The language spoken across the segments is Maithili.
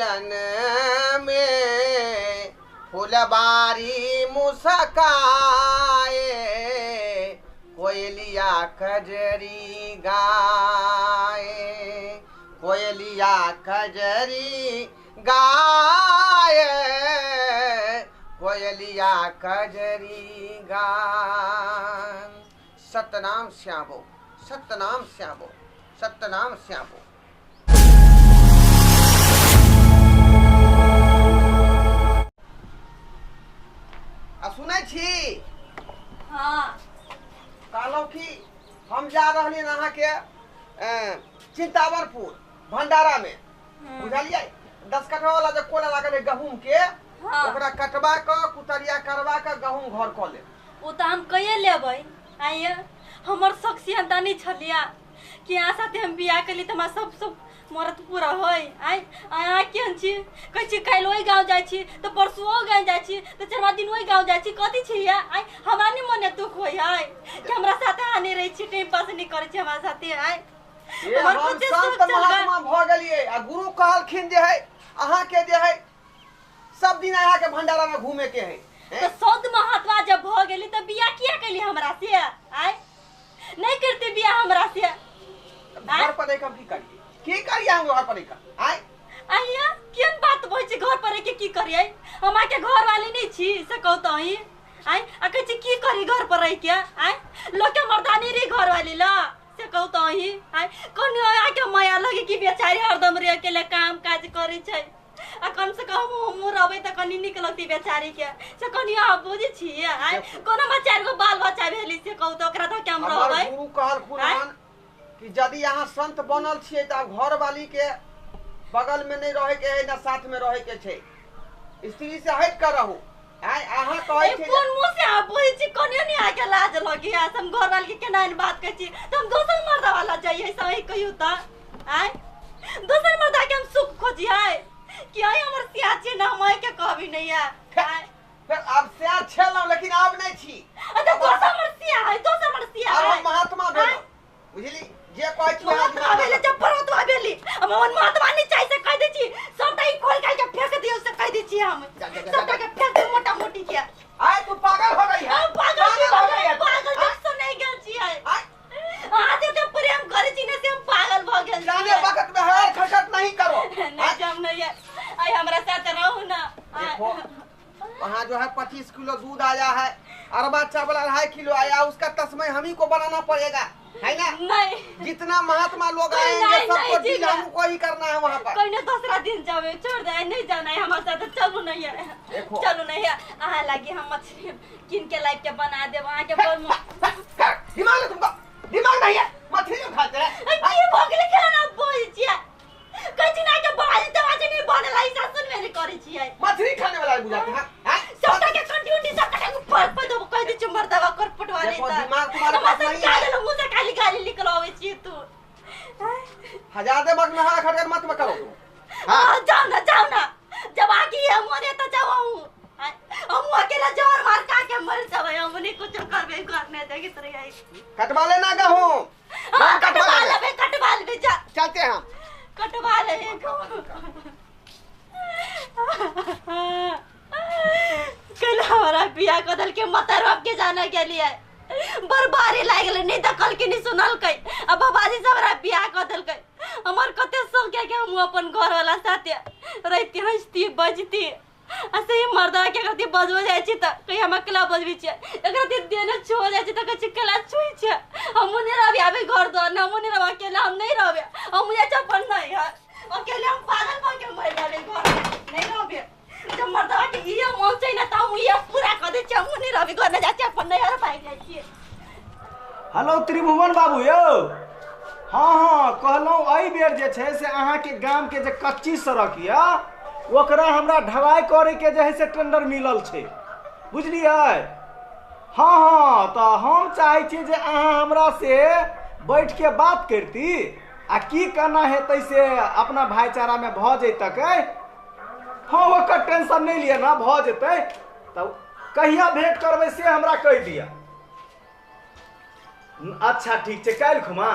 मिलन में फुलबारी मुस्काए, कोयलिया कजरी गाए, कोयलिया कजरी गाए, कोयलिया कजरी गाए। सतनाम श्यामो, सतनाम श्यामो, सतनाम श्यामो। आ सुनै छी? हाँ। कहलहुँ कि हम जा रहलियै अहाँके चिंतावरपुर भंडारा में, बुझलियै? 10 कटवा वाला जे कोला लागल है गहूम के, ओकरा कटवा कऽ कुतरिया करवा कऽ गहूम घर कऽ लेब। ओ तऽ हम कहिए लेबै। आइए हमर शौक सिहन्ता नहि छलिया कि अहाँ साथे हम बियाह केली तऽ हमरा सब सब मरत पूरा होय। आइ अहाँ केहन छी? कहै छी काल्हि ओहि गाँव जाइ छी तऽ परसू ओ गाँव जाइ छी तऽ चरमा दिन ओहि गाँव जाइ छी, कथी छी? आइ हमरा नहि मने दुख होइ है कि हमरा साथे अहाँ नहि रहै छी, टाइम पास नहि करै छी हमरा साथे। आइ ये हमर हम कते संत शौक छल। महात्मा भऽ गेलियै आ गुरु कहलखिन जे है अहाँके जे है सब दिन अहाँके भंडारा में घूमे के है। तऽ संत महात्मा जब भऽ गेली तऽ बियाह किया केली हमरा से? आइ नहीं करते बियाह हमरा से। घर पर रहि कऽ हम की करियै, की करियै हम घर पर रहि कऽ? आइ आइया केहन बात होइ छै घर पर रहि के की करियै? हम अहाँके घर वाली नहीं छी से कहू तऽ अहीं। आइ आ कहै छी की करी घर पर रहि के? आइ लोकके मर्दानी रही घर वाली ल से कहू तऽ अहीं। आइ कनि अहाँके माया लगे कि बेचारी हरदम रहि अकेले काम काज करै छै आ कम से कम हमहूँ रहबै तऽ कनि नीक लगतै बेचारी के, से कनि अहाँ बुझै छियै? आइ कोनो हमरा चारि गो बाल बच्चा भेली से कहू तऽ ओकरा धऽ के हम हमर रहबै? गुरु कहलखुन आँय? हन कि यदि अहाँ संत बनल छियै तऽ आब घरवाली के बगल में नहीं रहे के है ना साथ में रहे के छै, स्त्री से हट कर रहू। आँय अहाँ कहै ए, छियै कोन मुँह से अहाँ बोलै छी? कनियो नहि अहाँके लाज लगैया से हम घरवाली के केना एहन बात कहै छी तऽ हम दोसर मर्दा वाला जाइए से अहीं कहियौ तऽ? आँय दोसर मर्दा के हम सुख खोजियै कि अहीं हमर सिया छियै ने, हम अहीं के कहबी नहीं है। आँय फिर आब सएह छलहुँ लेकिन आब नहि छी। अच्छा दोसर मर्द सिया है, दोसर मर्द सिया आब है। हम महात्मा भेलहुँ, बुझली? जे कहै छी वएह महात्मा दिमाग भेलै में। जब परमात्मा भेली हम अपन महात्मा नहीं चाही से कह दै छी, सबटा ई खोल खाल के फेंक दियौ से कह दै छी हम। जा, जा, जा, सबटा के फेंक दियौ मोटा मोटी के। आय तू पागल हो गई है, हम पागल छी? पागल हो गई है। पागल जब से नहीं गेल छियै। आय अहाँ जे प्रेम करै छी ने से हम पागल भऽ गेल जाने छियै। वक्त में हर खटखट नहीं करो। नहीं जम नहीं है, आई हमरा साथ रहू ना। आय। देखो वहाँ जो है 25 किलो दूध आया है, अरबा चावल 2.5 किलो आया, उसका तस्मय हम ही को बनाना पड़ेगा, है ना? नहीं। जितना महात्मा लोग नहीं, आएंगे नहीं, सबको नहीं, डील जी, हमको ही करना है वहाँ पर। कोई ना दूसरा दिन जावे, छोड़ दे, नहीं जाना है हमारे साथ, चलू नहीं है। देखो। चलू नहीं है। अहाँ लागी हम मछली किन के लाइफ के बना देब अहाँ के बड़ दिमाग है तुमको, दिमाग नहीं है, मछली क्यों खाते हैं? अरे, की भऽ गेलै? केना बोल छियै? कहै छी ना के बाजी तबाजी नहीं बनल है, सासुर में नहीं करै छियै। मछली खाने वाला बुझाते हैं, हैं? सबटा के कंटी उंटी सबटा के ऊपर पर देबो, कह दै छियै मर्दवा कर पटवा नहीं देखो, तऽ। दिमाग तुम्हारे हमरा पास सब नहीं है। गाली मुंह से खाली गाली निकलवाबै छियै तू। हजार दे वक्त में हरा खटखट मत करो तुम। हाँ। हाँ, जाओ ना, जाओ ना, जब आगे ये मरे तो जाओ। हम अकेला जोर मार खा के मर जाबे, हम नहीं कुछ करबे करने देगी तेरे आई। कटवा लेना गेहूं। हाँ, गेहूं कटवा कटवा लेना। लेबे, कटवा लेबे, जा। चलते हैं हम। कटवा लेबे गेहूं। कल हमारा बियाह कऽ देलकै मतर बाप के जाने के लिए, बर्बारी लागि गेलै, नहीं देखल के नहीं सुनलकै आ बाबाजी से हमरा बियाह कऽ देलकै। हमर कते शौक है कि हम अपन घर वाला साथे रहती, हंसती बजती आ सही मर्दा के एकरा बजबो जाइ छी तऽ कहीं हम अकेला बजबै छियै, एकरा देने छुओ जाइ छी तऽ कहै छै केला छुइ छै। हमहूँ नहि रहबै आबै घर द्वार, हमहूँ नहि रहबै अकेला, हम नहि रहबै, हम जाइ छी अपन नैहर अकेले, हम पागल भऽ के मरि रहबै, घर नहि रहबै। जब मर्दवा के इहे मन छै ने तऽ हम इहे पूरा कऽ दै छियै, हमहूँ नहि रहबै घर, नहि जाइ छियै अपन नैहर, भागि जाइ छियै। हेलो त्रिभुवन बाबू यौ, हँ हँ कहलहुँ एहि बेर जे छै से अहाँके गामके जे कच्ची सड़क यऽ ओकरा हमरा ढलाई करैके जे है से टेंडर मिलल छै, बुझलियै? हँ हँ तऽ हम चाहै छी जे अहाँ हमरा से बैठके बात करती आ की केना हेतै से अपना भाईचारामे भऽ जैतकै। हँ ओकर टेंशन नहि लिअ ने, भऽ जेतै। तऽ कहिया भेंट करबै से हमरा कहि दिअ। अच्छा ठीक छै, काल्हि खुमा।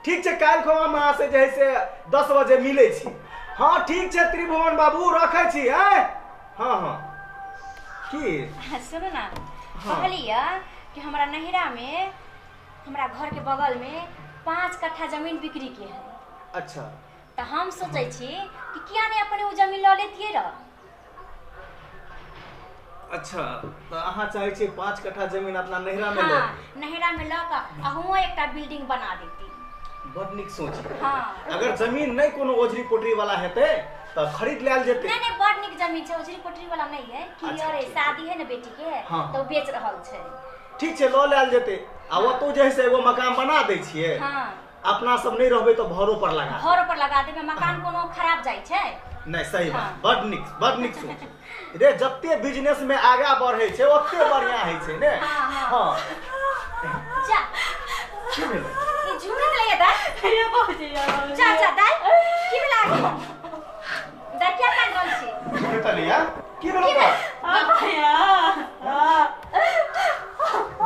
ठीक छै, काल्हि खुमा हम अहाँसँ जे है से 10 बजे मिलै छी। हाँ ठीक छै त्रिभुवन बाबू, रखै छी। आय हाँ हाँ की सुनू ना, कहलियै कि हमरा नहिरा में हमरा घर के बगल में 5 कट्ठा जमीन बिक्री के है। अच्छा। तो हम सोचै छी कि किया नहीं अपने वो जमीन ल लेतियै रह। अच्छा, तो अहाँ चाहै छी 5 कट्ठा जमीन अपना नहिरा में लो। हाँ, नहिरा में ल के अहुँ एकटा बिल्डिंग बना देती। बड नीक सोच। हाँ। अगर जमीन नहीं कोनो ओझरी पोटरी वाला हेतै तो खरीद लेल जेतै। नहीं नहीं, बड नीक जमीन छै, ओझरी पोटरी वाला नहीं है, क्लियर है, शादी है ना बेटी के। हाँ। तो बेच रहल छै। ठीक छै, ल लेल जेतै। आ ओतौ जे है से एगो मकान बना दै छियै। हाँ। अपना सब नहीं रहबै तो भरो पर लगा, घरो पर लगा देबै, मकान कोनो खराब जाइ छै नहीं। सही बात। हाँ। बड नीक, बड नीक सोच रे। जते बिजनेस में आगा बढ़ै छै ओते बढ़िया होइ छै ने। हाँ, हाँ। हाँ। जा की भेलै? ई झुमरी लैया दा। ये बाबूजी यार। जा जा दाई, की भेला दा, क्या कान रहल छी? झुमरी त लिया, की भेलौ तोरा? भैया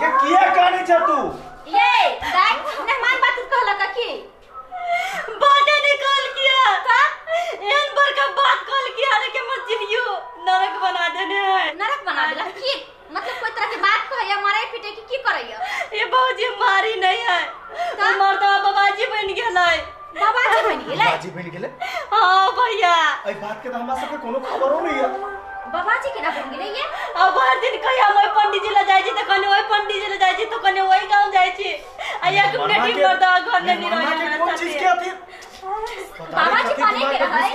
के किया कानै छ तू? ये दाई मेहमान बात कहलक की बाटे निकाल किया एहन बड़का बात कहल किया रे के मत जिंदगी नरक बना देने है। नरक बना देलक की मतलब? कोई तरह के बात कहैया, मारे पीटे की की करैया? ये बाबूजी मारी नहीं है, मर्दवा बाबाजी बन गेलै। बाबाजी बन गेलै? बाबाजी बन गेलै? हाँ भैया। एहि बात के त हमरा सबके कोनो खबरो नहीं है। बाबाजी केना बन गेलै ये? अब हर दिन कहिया हम ओहि पंडित जी लग जाइ छी त कने ओहि पंडित जी लग जाइ छी त कने ओहि गांव जाइ छी, आ एक मिनट ही मर्दवा घर नहीं रहै। कोन चीज के अथी बाबाजी बने के रहै?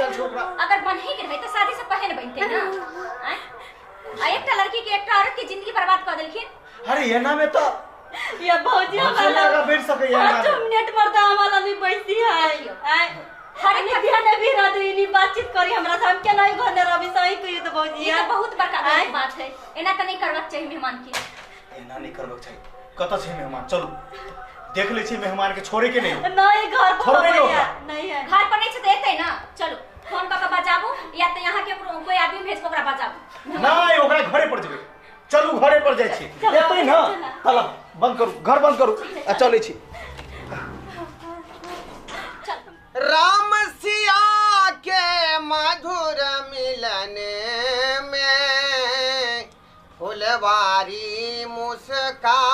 अगर बनही के रहै त शादी से पहले न बनते ना। आ एकटा लड़की के, एकटा औरत के जिंदगी बर्बाद कर देलखिन। अरे एना में तो ये भौजी हमरा बैठ सकै है। 5 मिनट मर्दा हमरा नहीं बैसी है। हर एक ध्यान भी रह दे, बातचीत करी हमरा से, हम केना घर ने रवि सही कहियो तो भौजी। ई त बहुत बड़का गलत बात है, एना त नहीं करबाक चाही मेहमान के। एना नहीं करबाक चाही। कत छै मेहमान? चलू देख लै छी मेहमान के, छोड़े के नहीं। नहीं घर पर नहीं है, घर पर नहीं छै त एतै ना। चलू फोन क के बजाबू, या त यहाँ के कोई आदमी भेज के ओकरा बजाबू। नहीं, ओकरा घरे पर जेबै। चलू घरे पर जाइ छी, एतै ना। ताला बंद करू, घर बंद करू आ चलै छी। राम सिया के मधुर मिलन में फुलवारी मुस्काए,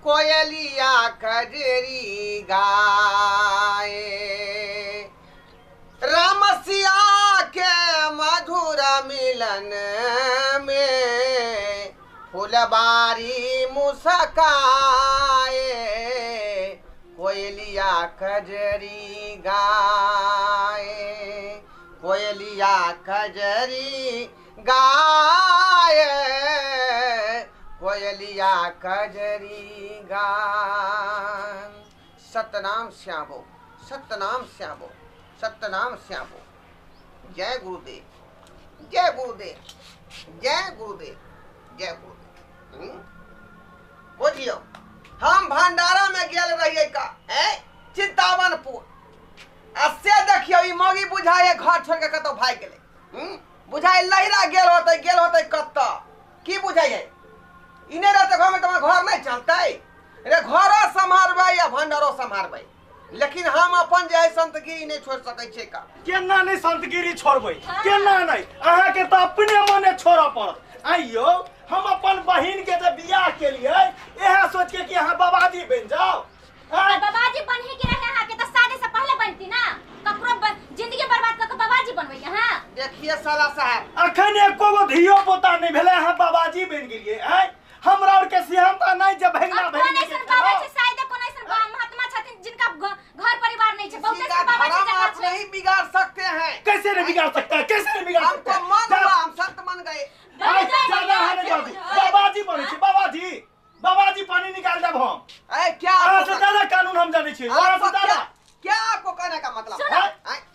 कोयलिया कजरी गाए। राम सिया के मधुर मिलन में फुलवारी मुस्काए, कोयलिया कजरी गाए, कोयलिया कजरी गाए, कोयलिया कजरी गाए। सतनाम श्यामो, सतनाम श्यामो, सतनाम श्यामो। जय गुरुदेव, जय गुरुदेव, जय गुरुदेव, जय गुरुदेव। बुझियो हम भंडारा में गेल रहिए का चिंतावनपुर, आ से देखियो ई मौगी बुझाए घर छोड़ के कतौ भागि गेलै। बुझाए लहिरा गेल होतै, गेल होतै कतऽ की बुझाइए? ई नहि रहतै घर में तऽ घर नहीं चलतै रे। घरो सम्हारबै या भंडारो सम्हारबै, लेकिन हम अपन जे है संतगिरी नहीं छोड़ सकै छियै का। केना नहीं संतगिरी छोड़बै, केना नहीं? अहाँ के तऽ अपने मने छोड़ऽ पड़त। आइयो हम अपन बहिन के जब बियाह के लिए इहा सोच के कि अहाँ बाबाजी बन जाओ। बाबाजी बनही के रहे अहाँ के त शादी से पहले बनती ना, ककरो जिंदगी बर्बाद क के बाबाजी बनबै अहाँ। देखिए साला साहब, अखन एको गो धियो पोता नहीं भेलै, अहाँ बाबाजी बन गेलियै। आय हमरा और के सिहंता नहीं जे भगना कोन ऐसन बाबा छै, शायद कोन ऐसन महात्मा छथिन जिनका घर परिवार नहीं छै। बहुत ऐसे बाबा छै जकरा आप नहीं बिगाड़ सकते हैं। कैसे नहीं बिगाड़ सकता है? कैसे नहीं बिगाड़ सकता? हमको मन हुआ, हम संत बन गए। ज्यादा है नहीं बाबाजी बने छी, बाबाजी बाबाजी पानी निकाल देब हम। ए क्या अहाँ से ज्यादा कानून हम जानै छी, अहाँ से ज्यादा। क्या आपको कहने का मतलब है?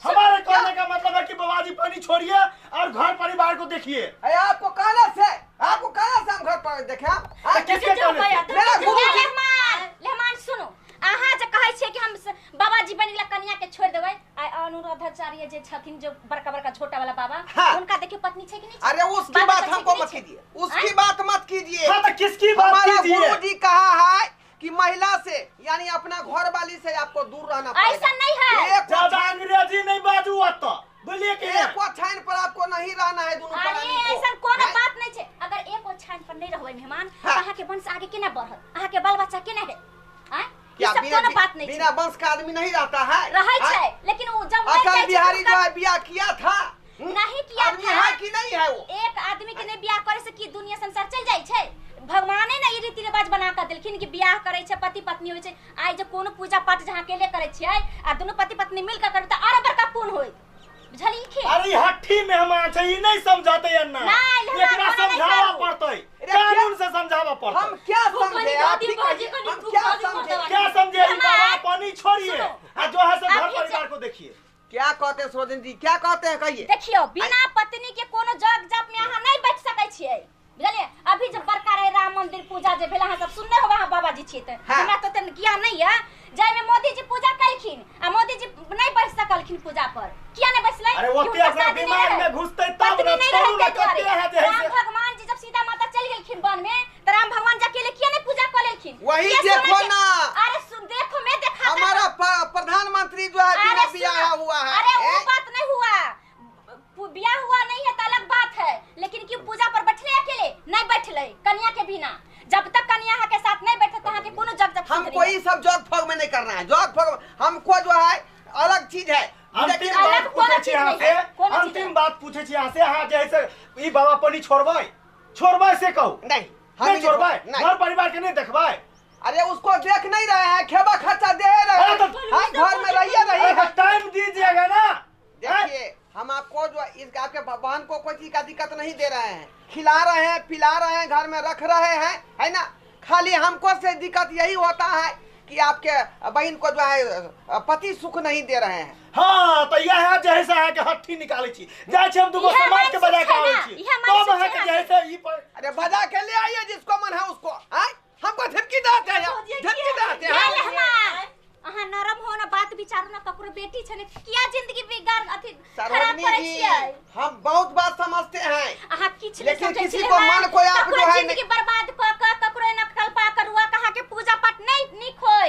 हमारे कहने का मतलब है कि बाबाजी पानी छोड़िए और घर परिवार को देखिए। अरे आपको कहने से, आपको कहने से हम घर पर देखे? किसके कहने से? मेरा गुरुजी। मेहमान सुनो, अहाँ जे कहै छियै कि हम बाबाजी बनि गेला कन्या के छोड़ देबै, आ अनुराधाचार्य जे छथिन जो बड़का बड़का छोटा वाला बाबा, हाँ। उनका देखियो पत्नी छै कि नहीं? अरे उसकी बात हमको मत कीजिए, उसकी बात मत कीजिए। हां तो किसकी बात कीजिए? हमारा गुरुजी कहा है कि महिला से यानी अपना घर वाली से आपको दूर रहना पड़ेगा। ऐसा नहीं है। ज्यादा अंग्रेजी नहीं बाजू अत बोलिए कि एक ओछाइन पर आपको नहीं रहना है दोनों अरे ऐसा कोनो बात नहीं छे। अगर एक ओछाइन पर नहीं रहबै मेहमान अहाँ के वंश आगे केना बढ़त, अहाँ के बाल बच्चा केना है? हां क्या बिना बात नहीं, बिना वंश का आदमी नहीं रहता है। रहै छै लेकिन वो जब अटल बिहारी जो है बियाह किया था नहीं किया था है कि नहीं है? वो एक आदमी के नहीं बियाह करे से की दुनिया संसार चल जाय छै? भगवाने ने ई रीति रिवाज बना के देलखिन कि बियाह करे छै पति पत्नी होय छै। आइ जे कोनो पूजा पाठ जहां अकेले करे छियै आ दुनू पति पत्नी मिल के करू त आरो बड़का पुण्य होय, बुझलियै की? अरे हट्ठी मेहमान छै ई नहीं समझाते अन्ना, एकरा समझावा पड़तै, कानून से समझावा पड़तै। हम क्या समझे आप ही कहिए, हम क्या समझे, क्या समझे? बाबा पानी छोड़िए आ जो है से घर परिवार को देखिए। क्या कहते हैं सरोजनी जी, क्या कहते हैं कहिए? देखियो बिना पत्नी के कोनो जग जाप में अहाँ नहीं बैठ सकै छियै, बुझलियै? अभी जब बड़का रहे राम मंदिर पूजा जे भेल अहाँ सब सुनने होबै, अहाँ बाबाजी छियै त हमरा तो तन ज्ञान नहीं है। जाय में मोदी जी पूजा कलखिन आ मोदी जी नहीं बैठ सकलखिन पूजा पर, किया नहीं बैसलै? अरे ओते अपना दिमाग में घुसतै तब न छोड़ू न कते है जे राम भगवान जी जब सीता माता चल गेलखिन वन में त राम भगवान जा अकेले किया नहीं पूजा क लेलखिन? वही देखो ना। अरे सुन देखो मैं देखा हमारा प्रधानमंत्री जो है बिना बियाह हुआ है। अरे वो बात नहीं हुआ, बियाह हुआ नहीं है तो अलग बात है, लेकिन क्यों पूजा पर बैठले अकेले नहीं बैठले कन्या के बिना? जब तक कन्या के साथ नहीं बैठे तो के कोनो जग जग हमको ये सब जग फग में नहीं करना है। जग फग हमको जो है अलग चीज है। अंतिम बात पूछे छी अहाँ से, अंतिम बात पूछे छी अहाँ से, अहाँ जैसे ई बाबा पानी छोड़बै छोड़बै से कहू? नहीं हम छोड़बै, घर परिवार के नहीं देखबै। अरे उसको देख नहीं रहे हैं, खेबा खर्चा दे रहे हैं, घर में रहिए रहिए, टाइम दीजिएगा ना। देखिए हम आपको जो इस आपके बहन को कोई चीज का दिक्कत नहीं दे रहे हैं, खिला रहे हैं पिला रहे हैं, घर में रख रहे हैं, है ना? खाली हमको से दिक्कत यही होता है कि आपके बहन को जो है पति सुख नहीं दे रहे हैं। हाँ तो यह है जैसे है कि हट्ठी निकाले छी जाय छी हम दुगो समाज के बजा के आवे छी तो अहाँ के जैसे ई पर अरे बजा के ले आइए जिसको मन है उसको। आए हमको धमकी देते हैं, धमकी देते हैं। अहाँ नरम हो ना बात विचारू ना, ककरो बेटी छने किया जिंदगी बिगाड़ अथी खराब करै छियै? हम बहुत बात समझते हैं, अहाँ किछ नहीं लेकिन समझै किसी छियै को मन को आप जो है जिंदगी बर्बाद क क ककरो एना कल्पा करुआ कहाँ के पूजा पाठ नहीं नीक होय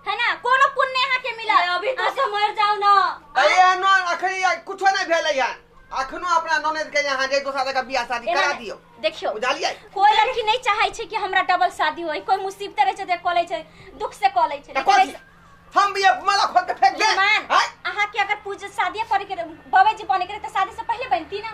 है ना, कोनो पुण्य अहाँ के मिलत। अभी तो समझ जाओ ना। अरे नो अखनी कुछो नहीं भेलै है, अखनो अपना ननद के यहाँ जे दोसर जगह बियाह शादी करा दियो। देखियो बुझलियै, कोई लड़की नहीं चाहे छै कि हमरा डबल शादी होय, कोई मुसीबत रहे छै त कलै छै, दुख से कलै छै। हम भी माला खोल के फेंक दे। अहाँ के अगर पूजा शादी करे के बाबा जी बने के त शादी से पहले बनती ना।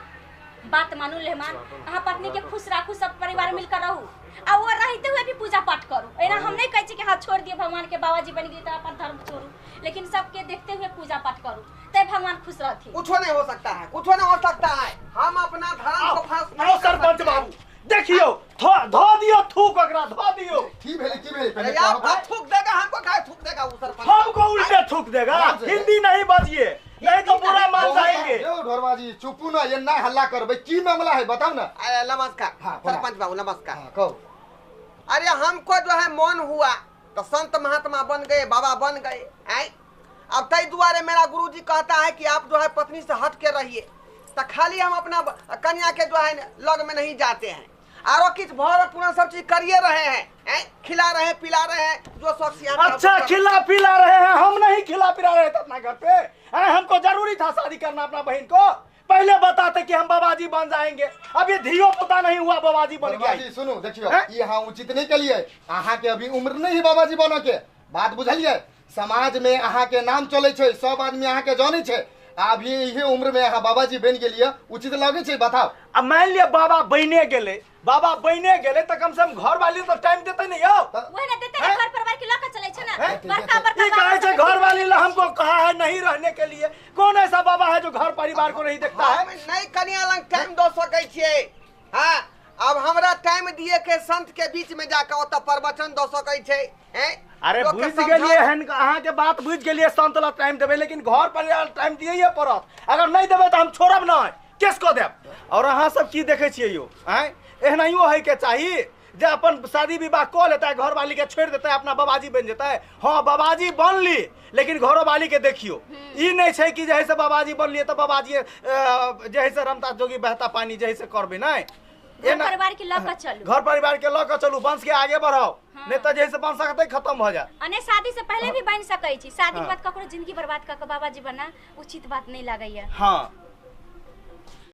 बात मानू लेहमान, अहाँ पत्नी के खुश राखू, सब परिवार मिलकर रहू आ वो रहते हुए भी पूजा पाठ करू। एना हम नहीं कहै छी कि हाँ छोड़ दिए भगवान के बाबा जी बन गए त अपन धर्म छोड़ू, लेकिन सबके देखते हुए पूजा पाठ करू तब भगवान खुश रहती। कुछो नहीं हो सकता है, कुछो नहीं हो सकता है, हम अपना धर्म को फांस। आओ सरपंच बाबू देखियो धो दियो थूक ओकरा धो दियो। की भेलै की भेलै? अरे आप थूक देगा हमको, काहे थूक देगा वो सरपंच? हमको उल्टे थूक देगा। हिंदी नहीं बजिए नहीं तो बुरा मान जाएंगे। यो ढोरवा जी चुपू ना, ये ना हल्ला करबै, की मामला है बताओ ना। अरे नमस्कार सरपंच बाबू, नमस्कार। हां कहो। अरे हमको जो है मन हुआ तो संत महात्मा बन गए, बाबा बन गए। आए अब तई दुआरे मेरा गुरुजी कहता है कि आप जो है पत्नी से हट के रहिए, तो खाली हम अपना कन्या के जो है लग में नहीं जाते हैं। आरो किछ भर पूरा सब चीज करिए रहे हैं, हैं? खिला रहे हैं पिला रहे हैं जो शौक। अच्छा खिला पिला रहे हैं, हम नहीं खिला पिला रहे थे अपना घर पे। हमको जरूरी था शादी करना अपना बहन को, पहले बताते कि हम बाबाजी बन जाएंगे, अब ये धियो पुता नहीं हुआ बाबाजी बन गया। सुनो देखियो ये हाँ उचित नहीं के लिए, अहाँ के अभी उम्र नहीं है बाबाजी बन के, बात बुझलिए? समाज में अहाँ के नाम चले छै, सब आदमी अहाँ के जाने छै, अभी यही उम्र में अहाँ बाबाजी बन गेलिए उचित लगे छै? बताओ। अब मान लिया बाबा बने गेले, बाबा बने गेले तो कम से कम घर वाली तो टाइम देते नहीं हो। वही ना देते ना, घर परिवार के लके चले छै ना, बड़का बड़का ई कहै छै घर वाली ला हमको कहा है नहीं रहने के लिए। कौन ऐसा बाबा है जो घर परिवार को नहीं देखता है? नहीं कन्या लंग टाइम दो सकै छियै। हां अब हमरा टाइम दिए के संत के बीच में जाके ओत प्रवचन दो सकै छै। हैं अरे बुझ गेलिए हन अहाँ के बात बुझ गेलिए, संत ला टाइम देबै लेकिन घर परिवार टाइम दिए पड़त, अगर नहीं देबै तो हम छोड़ब नहीं, केस कऽ देब। और अहाँ सब की देखै छियै यौ? आँय एहनाइयो होइ के चाही जे अपन शादी विवाह कऽ लेतै, घरवाली के छोड़ि देतै, अपना बाबाजी बनि जेतै। हाँ बाबाजी बनली लेकिन घरोवाली के देखियो, ई नहीं छै कि जे से बाबाजी बनलिए तऽ बाबाजी जे से रमता जोगी बहता पानी जे से करबै। नहीं घर परिवार के लऽ कऽ चलू, घर परिवार के लऽ कऽ चलू, वंश के आगे बढ़ाओ। नहीं तो जैसे वंश सकते खत्म हो जाए। अने शादी से पहले भी बन सकै छी, शादी के बाद ककरो जिंदगी बर्बाद कऽ के बाबाजी बना उचित बात नहीं लागैया। हाँ।